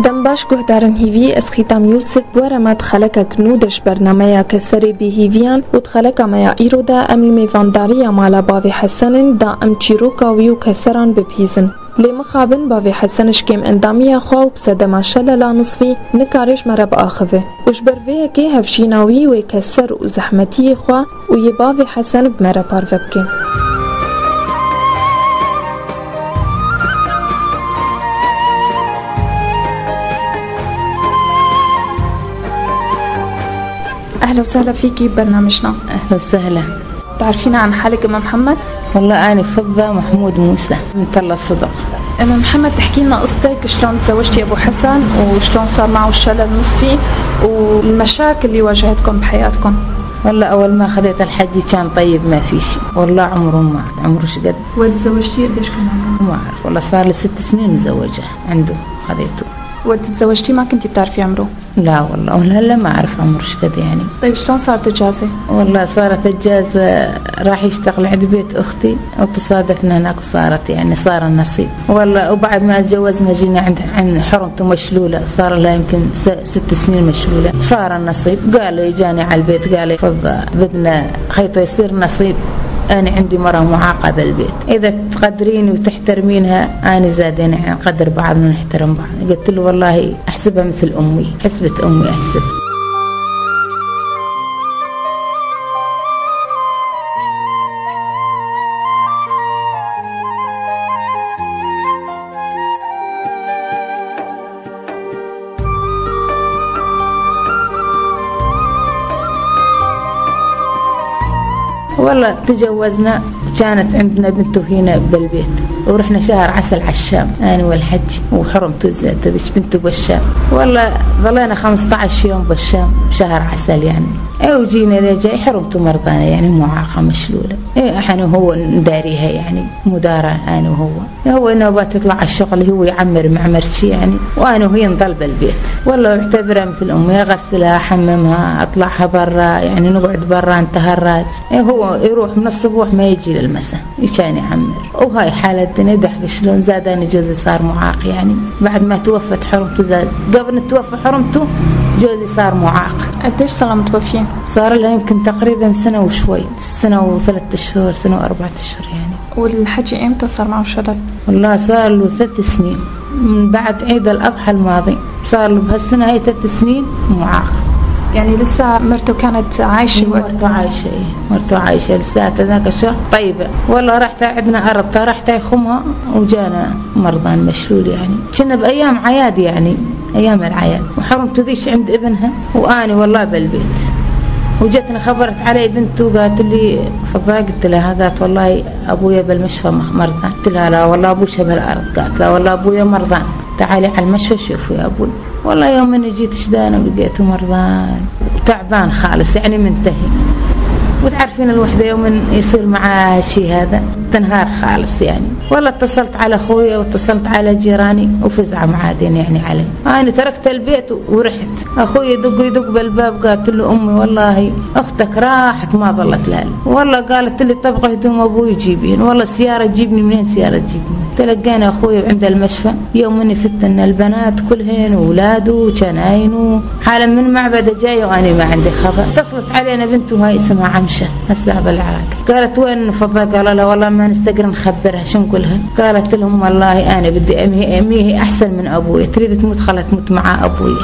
Dem baş guhdarên hêviyê ez Xîtam Yûsif bi we re me di xelekek nû de ji bernameya Keserê Bêhêviyan û di xeleka me ya îro de em li mêvandariya mala Bavê Hesen in da em çîroka wî û keseran bibihîzin. Lê mixabin Bavê Hesen ji kêm endamiya xwe û bi sedema şelela nisfî nikare ji me re biaxive û ji ber vê yekê hevjîna wî wê keser û zehmetiyê xwe û yê Bavê Hesen bi me re parve bike. أهلا وسهلا فيكي ببرنامجنا. أهلا وسهلا. تعرفينا عن حالك أم محمد؟ والله أنا فضة محمود موسى من تل الصدق. أم محمد تحكي لنا قصتك، شلون تزوجتي أبو حسن وشلون صار معه الشلل النصفي والمشاكل اللي واجهتكم بحياتكم. والله أول ما خذيت الحجي كان طيب ما في شيء، والله عمره ما عمره شقد. وتزوجتي قديش كان عمره؟ ما أعرف والله، صار لي 6 سنين مزوجة عنده خذيته. وقت تزوجتي ما كنتي بتعرفي عمره؟ لا والله، ولا ما أعرف عمره شقد يعني. طيب شلون صارت الجازة؟ والله صارت الجازة راح يشتغل عند بيت أختي وتصادفنا هناك وصارت يعني صار النصيب. والله وبعد ما تزوجنا جينا عند حرمته مشلولة، صار لها يمكن 6 سنين مشلولة، صار النصيب. قال لي جاني على البيت قال لي فضة بدنا خيطه يصير نصيب، أنا عندي مرة معاقة بالبيت، إذا تقدريني وتحترمينها أنا زادين نقدر بعضنا ونحترم بعض. قلت له والله أحسبها مثل أمي، حسبة أمي أحسب. والله تجوزنا، كانت عندنا بنته هنا بالبيت، ورحنا شهر عسل على الشام أنا والحج وحرمته زاد هذيك بنته بالشام. والله ظلينا 15 يوم بالشام شهر عسل يعني. ايه وجينا لجاي حرمته مرضانة يعني معاقة مشلولة، ايه احنا وهو نداريها يعني مدارة انا وهو، هو نوبات يطلع على الشغل هو يعمر معمرشي يعني، وانا وهي نضل بالبيت. والله اعتبرها مثل امي، اغسلها احممها اطلعها برا يعني نقعد برا نتهرج، إيه هو يروح من الصبح ما يجي للمساء كان يعمر. وهاي حالة الدنيا دحق شلون زاد انا جوزي صار معاق يعني بعد ما توفت حرمته، زاد قبل توفى حرمته جوزي صار معاق. قديش صار متوفية؟ صار لها يمكن تقريبا سنة وشوي، سنة و3 أشهر، سنة و4 أشهر يعني. والحكي امتى صار معه شلل؟ والله صار له 3 سنين من بعد عيد الأضحى الماضي، صار له بهالسنة هاي 3 سنين معاق. يعني لسه مرته كانت عايشة؟ مرته عايشة، إيه مرته عايشة لساتها ذاك الشهر طيبة. والله رحت عندنا أرض رحت يخمها وجانا مرضان مشلول يعني، كنا بأيام عياد يعني أيام العياد، وحرمته ذيش عند ابنها وأنا والله بالبيت. وجتني خبرت علي بنته قالت لي فضاء، قلت لها قالت والله أبويا بالمشفى مرضان، قلت لها لا والله أبوي شبه الأرض، قالت لا والله أبويا مرضان، تعالي على المشفى شوفي يا أبوي. والله يوم أنا جيت شدانة ولقيته مرضان وتعبان خالص يعني منتهي. وتعرفين الوحدة يوم يصير معاها شيء هذا تنهار خالص يعني. والله اتصلت على أخوي واتصلت على جيراني وفزعة معادين يعني علي. أنا تركت البيت ورحت، أخوي يدق يدق بالباب، قالت له أمي والله أختك راحت ما ظلت لها. والله قالت لي تبغى هدوم أبوي جيبين، والله السيارة تجيبني منين سيارة تجيبني. تلقينا أخوي عند المشفى يوم إني فتنا البنات كلهن وولاده وجناينه حالا من معبد جاي وأنا ما عندي خبر. اتصلت علينا بنته هاي اسمها عمشة هسه بالعراق، قالت وين فضة؟ قال لها والله ما نستقر نخبرها شو نقولها. قالت لهم والله أنا بدي أمي، أمي أحسن من أبوي، تريد تموت خلها تموت مع أبوي.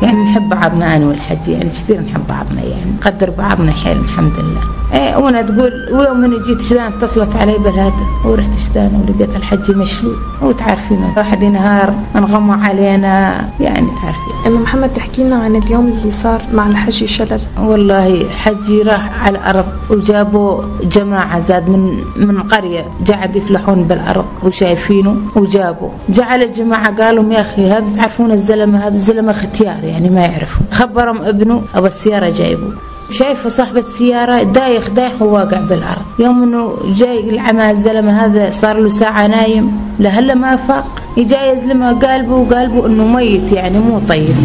يعني نحب بعضنا أنا والحجي يعني كثير نحب بعضنا يعني نقدر بعضنا حيل الحمد لله. إيه وأنا تقول ويوم أنا جيت شدان اتصلت علي بالهاتف ورحت شدان ولقيت الحجي مشلول، وتعرفين واحد ينهار انغمى علينا يعني تعرفين. أم محمد تحكي لنا عن اليوم اللي صار مع الحجي شلل. والله حجي راح على الأرض وجابوا جماعة زاد من قرية قاعد يفلحون بالأرض وشايفينه وجابوا جعل الجماعة قالوا يا أخي هذا تعرفون الزلمة، هذا الزلمة ختيار يعني ما يعرفه. خبرهم ابنه أبو السيارة جايبه، شايفه صاحب السيارة دايخ دايخ وواقع بالأرض. يوم إنه جاي العمى الزلمة هذا صار له ساعة نايم لهلا ما فاق، جاي يزلمه قالبه وقالبه إنه ميت يعني مو طيب.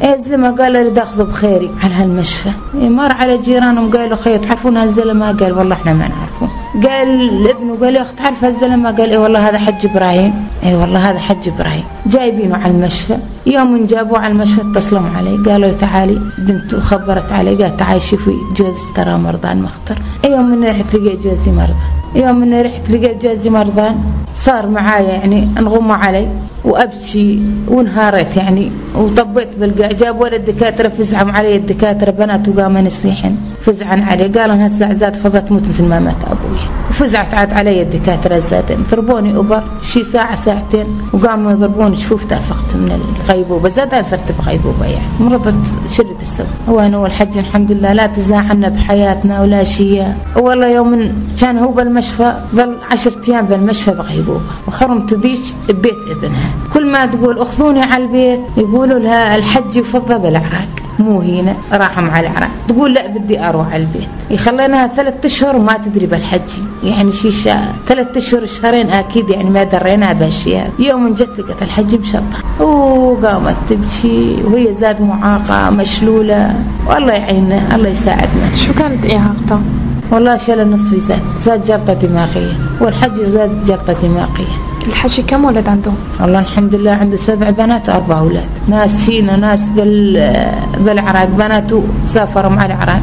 إيه زلمة قال اريد اخذه بخيري على هالمشفى. إيه مر على جيرانهم قالوا خير تعرفون هالزلمه؟ قال والله احنا ما نعرفه. قال لابنه قال يا اخي تعرف هالزلمه؟ قال اي والله هذا حج ابراهيم. اي والله هذا حج ابراهيم. جايبينه على المشفى. يوم جابوه على المشفى اتصلوا علي قالوا تعالي، بنته خبرت علي قالت تعالي شوفي جوزك ترى مرضان مخطر. يوم من رحت لقيت جوزي مرضان، يوم من رحت لقيت جوزي مرضان صار معايا يعني انغمى علي وابكي وانهاريت يعني وطبيت بالقاع. جابوا لي الدكاترة فزعوا علي الدكاترة بنات وقامن يصيحن فزعا علي، قالوا هسه زاد فضلت تموت مثل ما مات ابوي. وفزعت عاد علي الدكاترة زادن ضربوني ابر شي ساعة ساعتين وقاموا يضربوني شفوف، تافقت من الغيبوبه زاد انا صرت بغيبوبه يعني مرضت. شو اللي اسوي؟ هو انا والحج الحمد لله لا تزاحنا بحياتنا ولا شيء. والله يوم كان هو بالمشفى ظل 10 ايام بالمشفى بغيبوبه، وحرمت ذيك ببيت ابنها. كل ما تقول اخذوني على البيت يقولوا لها الحج يفضى بالعراق مو هنا، راحوا مع العراق. تقول لا بدي اروح على البيت. يخليناها 3 اشهر وما تدري بالحج يعني شي 3 اشهر شهرين اكيد يعني ما درينا بهالشيء. يوم جت لقت الحج مشطه وقامت تبكي، وهي زاد معاقه مشلوله. والله يعيننا الله يساعدنا. شو كانت اعاقتها؟ والله شلل نصفي زاد جلطة دماغية، والحج زاد جلطة دماغية. الحجي كم ولد عنده؟ والله الحمد لله عنده 7 بنات و4 أولاد. ناس هنا ناس بالعراق، بناته سافروا مع العراق،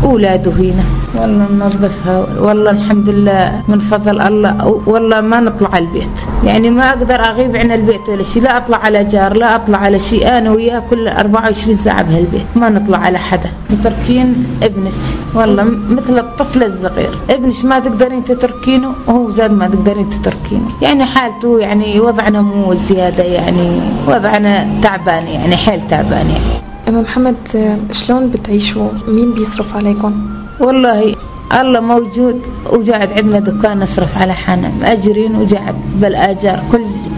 أولاده هنا. والله ننظفها والله الحمد لله من فضل الله. والله ما نطلع البيت يعني ما أقدر أغيب عن البيت ولا شيء، لا أطلع على جار لا أطلع على شيء، أنا وياه كل 24 ساعة بهالبيت ما نطلع على حدا. متركين ابنك والله مثل الطفل الصغير، ابنك ما تقدرين تتركينه وهو زاد ما تقدرين تتركينه. يعني حالته يعني وضعنا مو زيادة يعني وضعنا تعبان يعني حيل تعبان يعني. أم محمد شلون بتعيشوا؟ مين بيصرف عليكم؟ والله الله موجود وجعد عندنا دكان نصرف على حالنا، مأجرين وجعد بالآجار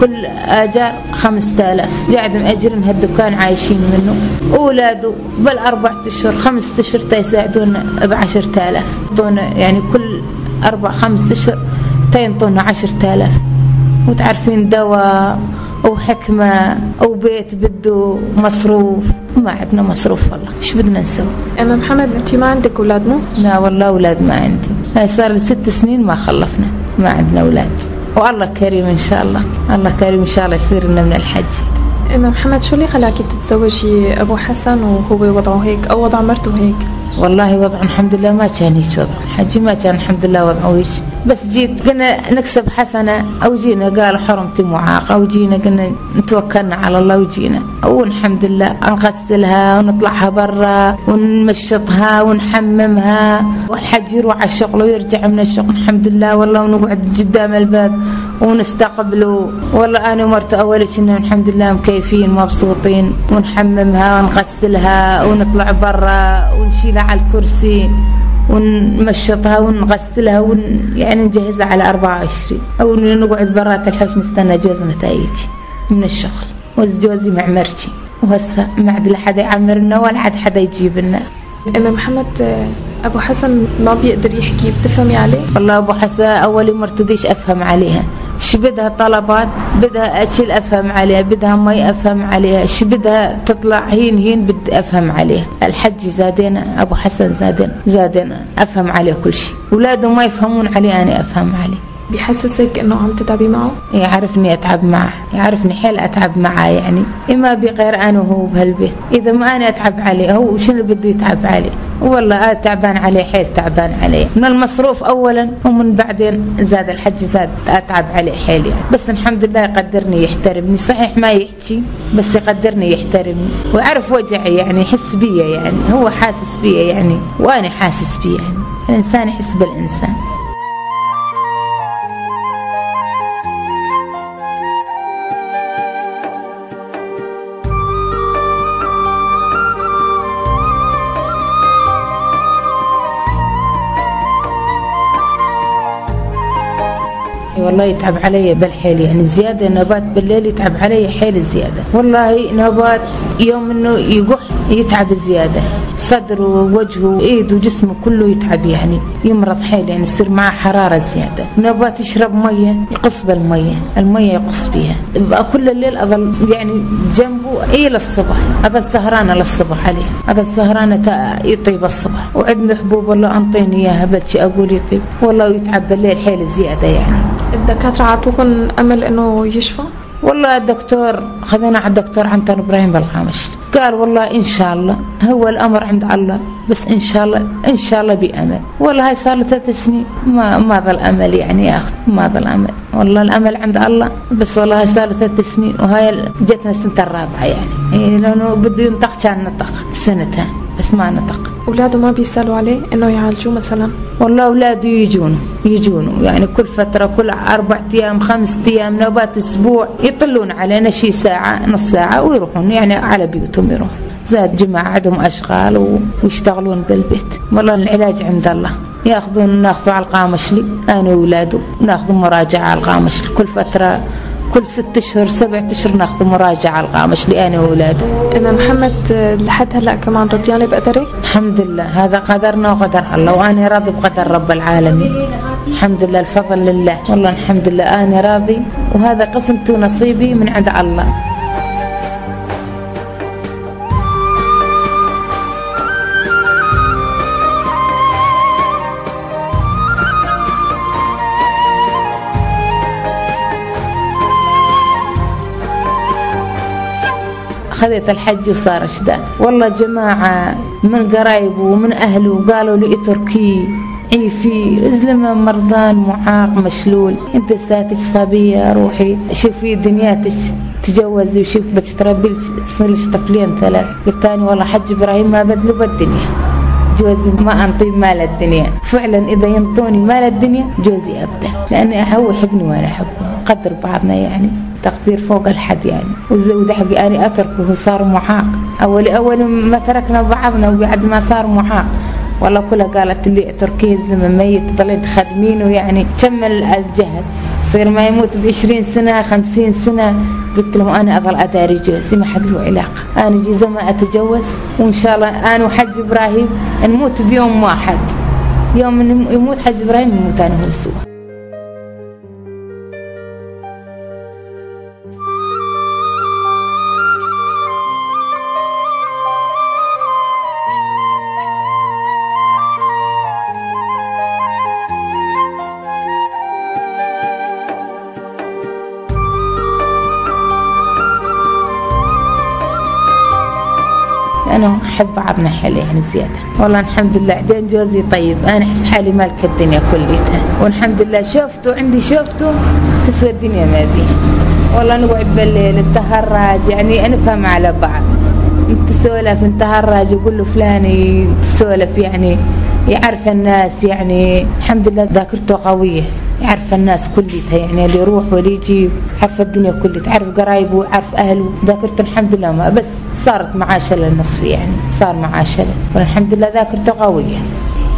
كل آجار 5000 جعد مأجرين هالدكان عايشين منه. أولاده بال4 أشهر 5 أشهر تيساعدونا ب10,000 يعني كل 4 5 أشهر تينطونا 10,000. وتعرفين دواء وحكمة وبيت بده مصروف، وما عندنا مصروف والله، ايش بدنا نسوي؟ أم محمد أنت ما عندك أولاد مو؟ لا والله أولاد ما عندي، هاي صار لي 6 سنين ما خلفنا، ما عندنا أولاد. والله كريم إن شاء الله، الله كريم إن شاء الله يصير لنا من الحج. أم محمد شو اللي خلاكي تتزوجي أبو حسن وهو وضعه هيك أو وضع مرته هيك؟ والله وضعه الحمد لله ما كان هيك وضعه، الحجي ما كان الحمد لله وضعه هيك، بس جيت قلنا نكسب حسنة أو جينا قالوا حرمتي معاقة وجينا قلنا نتوكلنا على الله وجينا، والحمد لله نغسلها ونطلعها برا ونمشطها ونحممها، والحج يروح على الشغل ويرجع من الشغل الحمد لله والله، ونقعد قدام الباب ونستقبله. والله أنا ومرته أول كنا الحمد لله مكيفين مبسوطين، ونحممها ونغسلها ونطلع برا ونشيلها على الكرسي ونمشطها ونغسلها يعني نجهزها على 24، أو نقعد برات الحوش نستنى جوزنا تايجي من الشغل. وجوزي معمرتي وهسه ما عاد لا حدا يعمرنا ولا عاد حدا يجيب لنا. أم محمد أبو حسن ما بيقدر يحكي، بتفهمي عليه؟ والله أبو حسن أول مرة تديش أفهم عليها، شو بدها طلبات، بدها أشيل أفهم عليها، بدها مي أفهم عليها، شو بدها تطلع هين هين بدي أفهم عليها. الحج زادنا أبو حسن زادنا أفهم عليه كل شيء، أولاده ما يفهمون عليه أنا أفهم عليه. بيحسسك إنه عم تتعبي معه؟ يعرفني أتعب معه، يعرفني حيل أتعب معه يعني، ما بغير أنا وهو بهالبيت، إذا ما أنا أتعب عليه هو شنو بده يتعب عليه؟ والله أنا تعبان عليه حيل تعبان عليه، من المصروف أولا ومن بعدين زاد الحج زاد أتعب عليه حيل يعني. بس الحمد لله يقدرني يحترمني، صحيح ما يحكي بس يقدرني يحترمني ويعرف وجعي يعني، يحس بيا يعني، هو حاسس بيا يعني وأنا حاسس بيه يعني، الإنسان يحس بالإنسان. والله يتعب علي بالحيل يعني زيادة، نبات بالليل يتعب علي حيل زيادة، والله نبات يوم انه يقح يتعب زيادة، صدره ووجهه وإيده وجسمه كله يتعب يعني، يمرض حيل يعني، يصير معه حرارة زيادة. نوبات يشرب مية يقص بالمية، المية يقص بيها. بقى كل الليل أظل يعني جنبه إلى الصبح، أظل سهرانة للصبح عليه، أظل سهرانة يطيب الصبح. وعندنا حبوب والله أنطيني إياها بلشي أقول يطيب، والله يتعب بالليل حيل زيادة يعني. الدكاترة عطوكم أمل إنه يشفى؟ والله الدكتور خذينا على الدكتور عنتر إبراهيم بالقامشلي، قال والله إن شاء الله هو الأمر عند الله، بس إن شاء الله إن شاء الله بأمل. والله هاي صار له 3 سنين ما ظل أمل يعني يا أخت، ما ظل أمل، والله الأمل عند الله، بس والله هاي صار له 3 سنين وهاي جتنا السنة الرابعة يعني. إيه لأنه بده ينطق كان نطق بسنتها بس ما نطق. أولاده ما بيسألوا عليه إنه يعالجوه مثلا؟ والله أولاده يجونه يعني كل فترة، كل 4 أيام 5 أيام نوبات أسبوع يطلون علينا شي ساعة نص ساعة ويروحون يعني على بيوتهم يروحون. زاد جماعة عندهم أشغال ويشتغلون بالبيت. والله العلاج عند الله، ناخذوا على القامشلي أنا وأولاده، ناخذ مراجعة على القامشلي كل فترة، كل 6 أشهر 7 أشهر ناخذ مراجعة على القامشلي أنا وأولاده. أم محمد لحد هلأ كمان رضيانة بقدرك؟ الحمد لله، هذا قدرنا وقدر الله، وأنا راضي بقدر رب العالمين، الحمد لله، الفضل لله، والله الحمد لله أنا راضي، وهذا قسمتي ونصيبي من عند الله. خذيت الحج وصار شدان. والله جماعة من قرايبه ومن أهله قالوا لي اتركيه عيفي، زلمة مرضان معاق مشلول، انت ساتك صبية روحي شوفي دنياتك تجوزي وشوف بتربي تصير لك طفلين 3. قلت أنا والله حج إبراهيم ما بدله بالدنيا، جوزي ما أنطي مال الدنيا. فعلا إذا ينطوني مال الدنيا جوزي أبدا، لأن هو يحبني وأنا أحبه، قدر بعضنا يعني تقدير فوق الحد يعني. ودحقي أنا أتركه صار معاق، أول ما تركنا بعضنا وبعد ما صار معاق والله كلها قالت لي اتركيه زلمة ميت ضلين تخدمينه يعني كم الجهل يصير ما يموت 20 سنة 50 سنة. قلت لهم أنا أظل أداري جوزي ما حد له علاقة، أنا جيزة ما أتجوز، وإن شاء الله أنا وحج إبراهيم نموت بيوم واحد، يوم يموت حج إبراهيم نموت أنا وهو سوا. أنا أحب بعضنا حالي يعني زيادة، والله الحمد لله. بعدين جوزي طيب، أنا أحس حالي مالكة الدنيا كليتها، والحمد لله شفته عندي شفته تسوى الدنيا ما بيها. والله نقعد بالليل نتهرج يعني نفهم على بعض، نتسولف نتهرج، يقول له فلان تسولف يعني يعرف الناس يعني الحمد لله ذاكرته قوية، يعرف الناس كليتها يعني اللي يروح واللي يجي، عارف الدنيا كلها، عارف قرايبه وعارف أهله، ذاكرته الحمد لله ما بس صارت معاه شلل نصفي يعني صار معاه شلل، والحمد لله ذاكرته قوية.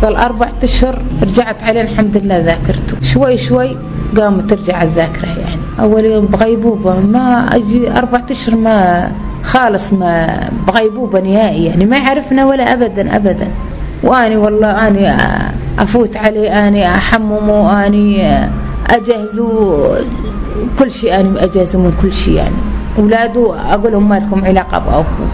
ظل 4 أشهر رجعت عليه الحمد لله ذاكرته، شوي شوي قامت ترجع الذاكرة يعني. أول يوم بغيبوبة ما أجي 4 أشهر ما خالص ما بغيبوبة نهائي يعني ما عرفنا ولا أبدا أبدا. وأني والله أني أفوت عليه، أني أحممه، أني أجهزه كل شيء، أنا أجهزه من كل شيء يعني. أولاده أقول لهم ما لكم علاقة بأبوكم،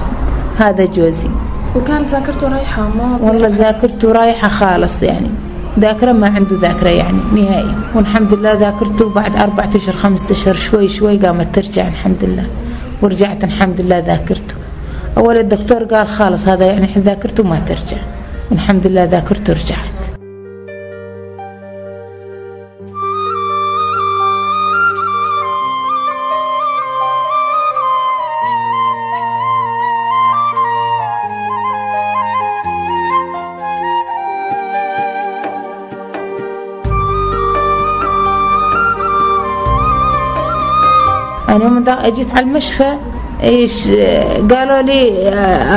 هذا جوزي. وكان ذاكرته رايحة ما والله ذاكرته رايحة خالص يعني، ذاكرة ما عنده ذاكرة يعني نهائي. والحمد لله ذاكرته بعد 4 أشهر 5 أشهر شوي شوي قامت ترجع الحمد لله، ورجعت الحمد لله ذاكرته. أول الدكتور قال خالص هذا يعني ذاكرته ما ترجع، والحمد لله ذاكرته رجعت. أنا يوم أجيت على المشفى إيش قالوا لي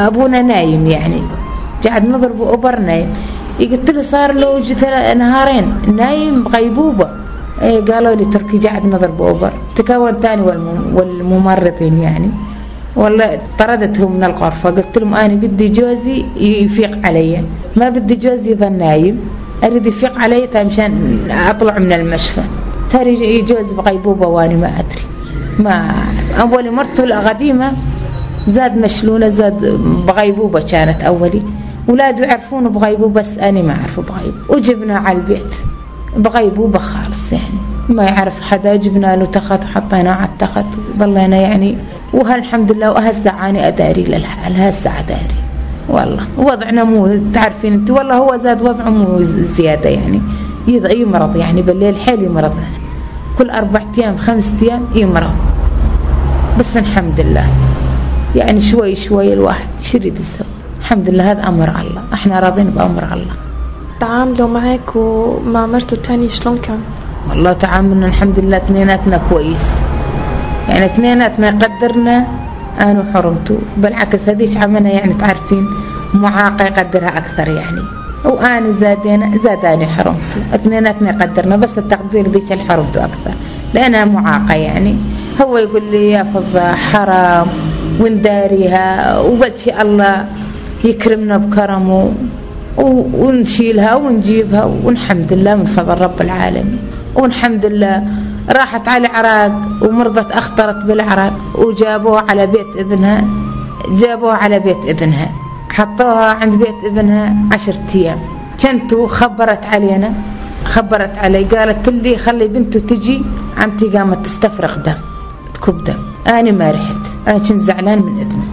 أبونا نايم يعني قاعد نضرب أوبر نايم. قلت له صار له نهارين نايم بغيبوبة. إيه قالوا لي تركي قاعد نضرب أوبر. تكون تاني والممرضين يعني، والله طردتهم من الغرفة، قلت لهم أنا بدي جوزي يفيق علي، ما بدي جوزي يظل نايم، أريد يفيق علي مشان أطلع من المشفى. ثاني جوزي بغيبوبة وأنا ما أدري، ما أعرف. أولي مرته القديمة زاد مشلولة، زاد بغيبوبة كانت أولي، ولاده يعرفونه بغيبوبة بس أنا ما أعرفه بغيبوبة. وجبناه على البيت بغيبوبة خالص، يعني ما يعرف حدا. جبنا له تخت وحطيناه على التخت وظلينا يعني، وهالحمد لله. وهسه عاني أداري للحال، هسه أداري والله. وضعنا مو تعرفين انت، والله هو زاد وضعه مو زيادة يعني، يمرض يعني بالليل حيل يمرض، يعني كل 4 أيام 5 أيام يمرض، بس الحمد لله يعني شوي شوي الواحد شو يريد يسوي. الحمد لله هذا أمر الله، احنا راضين بأمر الله. تعاملوا معك ومع مرته الثانية شلون كان؟ والله تعاملنا الحمد لله اثنيناتنا كويس، يعني اثنيناتنا قدرنا أنا وحرمته، بالعكس هذيش عملنا يعني تعرفين معاقة يقدرها أكثر يعني، وأنا زادينا زاداني حرمته، اثنيناتنا قدرنا، بس التقدير ذيش الحرمته أكثر لأنها معاقة يعني. هو يقول لي يا فضة حرام ونداريها وبدشي الله يكرمنا بكرمه ونشيلها ونجيبها، والحمد لله من فضل رب العالمين. والحمد لله راحت على العراق ومرضت، أخطرت بالعراق وجابوها على بيت ابنها، جابوها على بيت ابنها، حطوها عند بيت ابنها 10 أيام. كنتو خبرت علينا، خبرت علي، قالت لي خلي بنته تجي. عمتي قامت تستفرغ دم، تكب دم. أنا ما رحت، أنا كنت زعلان من ابنه.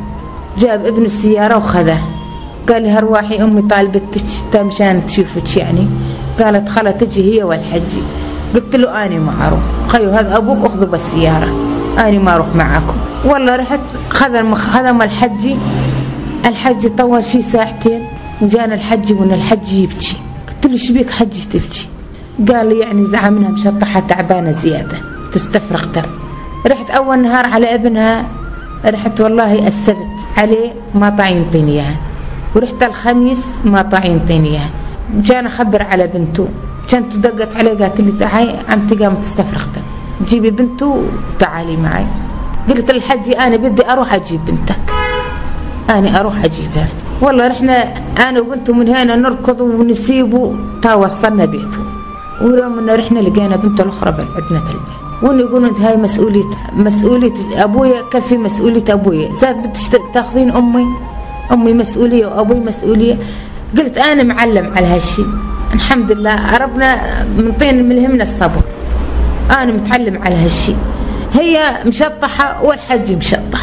جاب ابنه السيارة وخذه، قال لي هرواحي أمي طالبتك مشان تشوفك يعني. قالت خلا تجي هي والحجي. قلت له أنا ما أروح، خيو هذا أبوك أخذه بالسيارة، أنا ما أروح معاكم. والله رحت، خذ الحجي. الحجي طول شي ساعتين وجانا الحجي، وإن الحجي يبكي. قلت له شبيك حجي تبكي؟ قال لي يعني زعمنها مشطحة تعبانة زيادة تستفرغ دم. رحت أول نهار على ابنها، رحت والله السبت عليه ما طاع ينطيني إياها، ورحت الخميس ما طاع ينطيني إياها. كان أخبر على بنته، كانت دقت علي قالت لي تعالي عمتي قامت تستفرغ دم، جيبي بنته وتعالي معي. قلت للحجي أنا بدي أروح أجيب بنتك، أنا أروح أجيبها. والله رحنا أنا وبنته من هنا نركض ونسيبه تا وصلنا بيته. ولما رحنا لقينا بنته الأخرى عندنا بالبيت. وإنه يقولون أنت هاي مسؤولية أبويا، كفي مسؤولية أبويا، زاد بدك تاخذين أمي، أمي مسؤولية وأبوي مسؤولية. قلت أنا معلم على هالشي، الحمد لله ربنا منطين ملهمنا الصبر، أنا متعلم على هالشي. هي مشطحة والحج مشطح،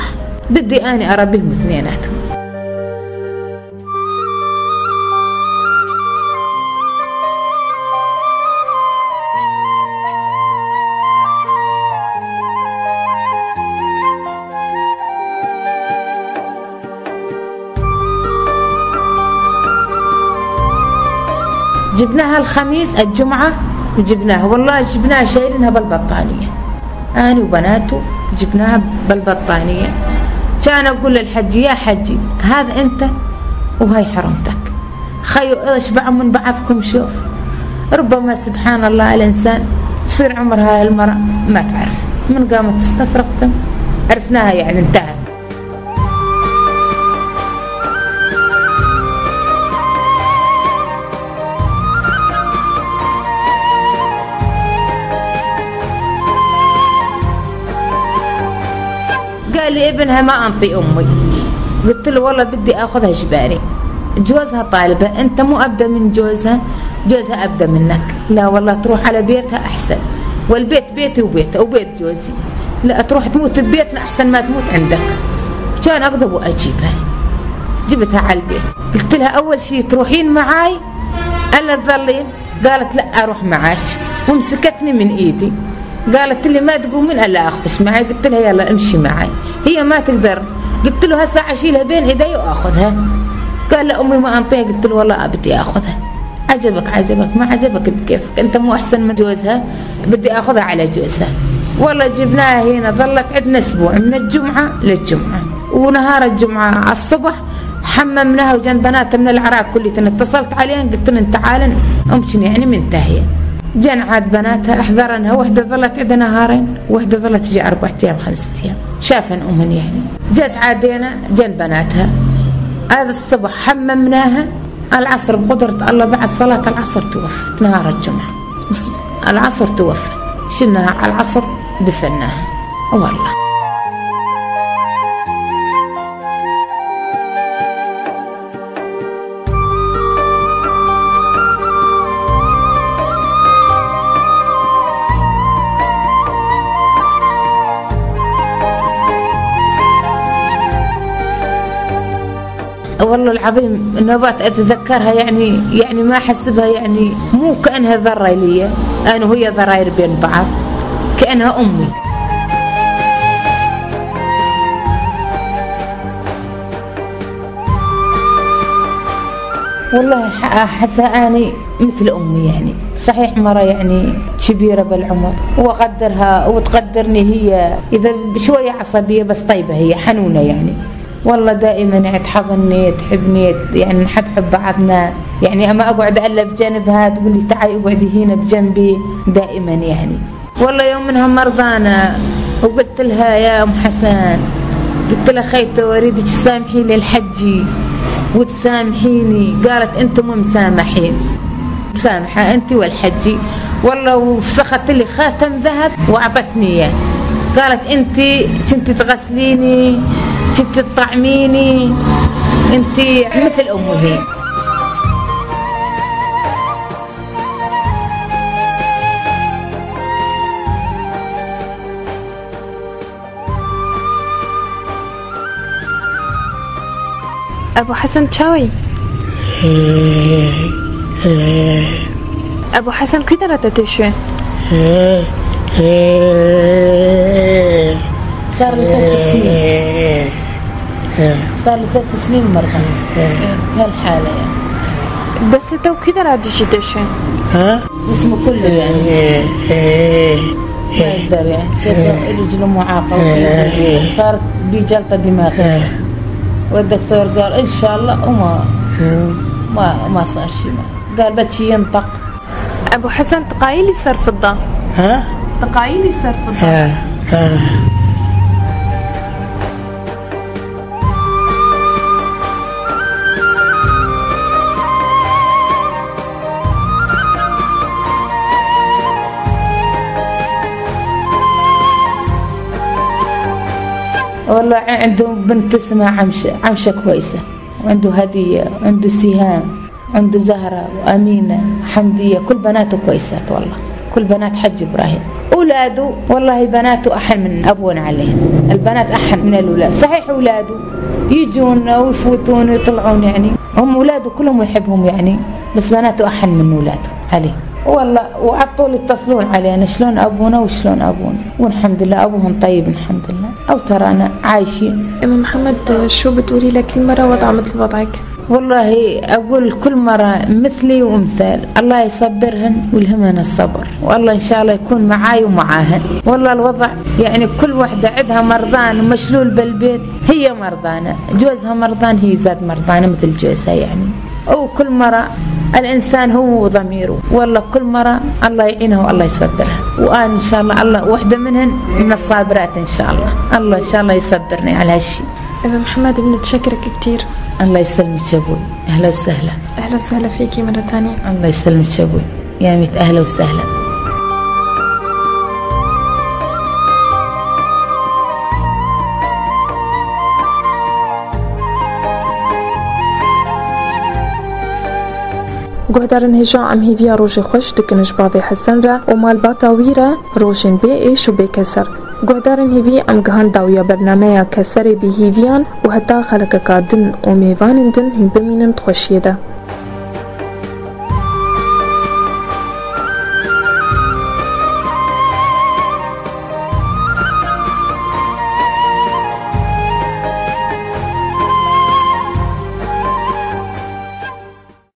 بدي أنا أربيهم اثنيناتهم. جبناها الخميس الجمعة جبناها، والله جبناها شايلينها بالبطانية، أنا وبناته جبناها بالبطانية. كان أقول للحجي يا حجي هذا أنت وهي حرمتك، خيو اشبعوا من بعضكم. شوف ربما سبحان الله الإنسان تصير عمرها المرأة ما تعرف من قامت تستفرغ دم، عرفناها يعني انتهت. قال لي ابنها ما أنطي أمي. قلت له والله بدي أخذها جباري، جوزها طالبة، أنت مو أبدأ من جوزها، جوزها أبدأ منك. لا والله تروح على بيتها أحسن، والبيت بيتي وبيتها وبيت جوزي، لا تروح تموت ببيتنا أحسن ما تموت عندك. كان أغضب وأجيبها، جبتها على البيت. قلت لها أول شيء تروحين معاي ألا تظلين؟ قالت لا أروح معاك، ومسكتني من إيدي قالت لي ما تقومين ألا أخذش معي. قلت لها يلا امشي معي، هي ما تقدر. قلت له هسه أشيلها بين إيدي وأخذها. قال لا أمي ما أنطيها. قلت له والله بدي أخذها، عجبك عجبك ما عجبك بكيفك، أنت مو أحسن من جوزها، بدي أخذها على جوزها. والله جبناها هنا، ظلت عندنا أسبوع من الجمعة للجمعة، ونهار الجمعة على الصبح حممناها، وجن بنات من العراق كليتنا اتصلت عليهم قلت لهم تعالن أمشن يعني منتهية. جن عاد بناتها احضرنها، وحدة ظلت عندنا نهارين، وحدة ظلت تجي 4 أيام 5 أيام، شافن أمهن يعني. جت عادينا جن بناتها، هذا الصبح حممناها، العصر بقدرة الله بعد صلاة العصر توفت، نهار الجمعة العصر توفت، شلناها على العصر دفناها والله. والله العظيم النوبات أتذكرها يعني ما أحسبها، يعني مو كأنها ذرة لي، أنا وهي ضراير بين بعض، كأنها أمي. والله أحسها أني مثل أمي يعني، صحيح مرة يعني كبيرة بالعمر وأقدرها وتقدرني هي، إذا شوية عصبية بس طيبة، هي حنونة يعني. والله دائما يعني تحضني تحبني، يعني نحب حب بعضنا يعني، أما أقعد ألا بجنبها تقول لي تعي اقعدي هنا بجنبي دائما يعني. والله يوم منها مرضانة وقلت لها يا أم حسن، قلت لها خيتو أريدك تسامحي لي الحجي وتسامحيني، قالت أنتم مسامحين، مسامحة أنت والحجي. والله وفسخت لي خاتم ذهب وأعطتني إياه، قالت أنت كنت تغسليني، كنت تطعميني، أنت مثل أمي هي. أبو حسن تشاوي. أبو حسن كي درت تشوي؟ صار لي 3 سنين، صار لي 3 سنين مرضى بهالحالة يعني. بس تو كي درت تشوي؟ ها؟ جسمه كله يعني ما يقدر يعني، شايف رجله معاقة صارت بجلطة دماغية، والدكتور قال إن شاء الله، وما ما ما صار شيء، قال بتشي ينطق. أبو حسن تقايلي صار فضة. ها؟ تقايلي صار فضة. ها ها. والله عنده بنت اسمها عمشة، عمشة كويسة، وعنده هدية، وعنده سهام، عنده زهرة وأمينة حمدية، كل بناته كويسات والله، كل بنات حج إبراهيم. أولاده والله بناته أحن من أبونا عليهم، البنات أحن من الأولاد. صحيح أولاده يجون ويفوتون ويطلعون يعني، هم أولاده كلهم يحبهم يعني، بس بناته أحن من أولاده عليه والله. وعلى طول يتصلون علينا شلون أبونا وشلون أبونا، والحمد لله أبوهم طيب الحمد لله، أو ترانا عايشين. أم محمد شو بتقولي لكل مرة وضع مثل وضعك؟ والله أقول كل مرة مثلي وأمثال، الله يصبرهن ويلهمهن الصبر، والله إن شاء الله يكون معاي ومعاهن. والله الوضع يعني كل وحدة عندها مرضان ومشلول بالبيت، هي مرضانة، جوزها مرضان، هي زاد مرضانة مثل جوزها يعني. وكل مرة الإنسان هو وضميره، والله كل مرة الله يعينها والله يصبرها، وأنا إن شاء الله الله وحدة منهن من الصابرات إن شاء الله، الله إن شاء الله يصبرني على هالشيء. أم محمد بنتشكرك كثير. الله يسلمك يا أبوي، أهلا وسهلا. أهلا وسهلا فيكي مرة ثانية. الله يسلمك يا أبوي، يا ميت أهلا وسهلا. گهدارن هجا ام هیویا روژ خوش دکنش باوی حسن را و مال باتا ویرا روشن بی ایش و بی کسر. گهدارن هیوی ام گهان داویا برنامه کسر بی هیویان و حتی خلق کادن و میوانن دن هم بمینن خوشیده.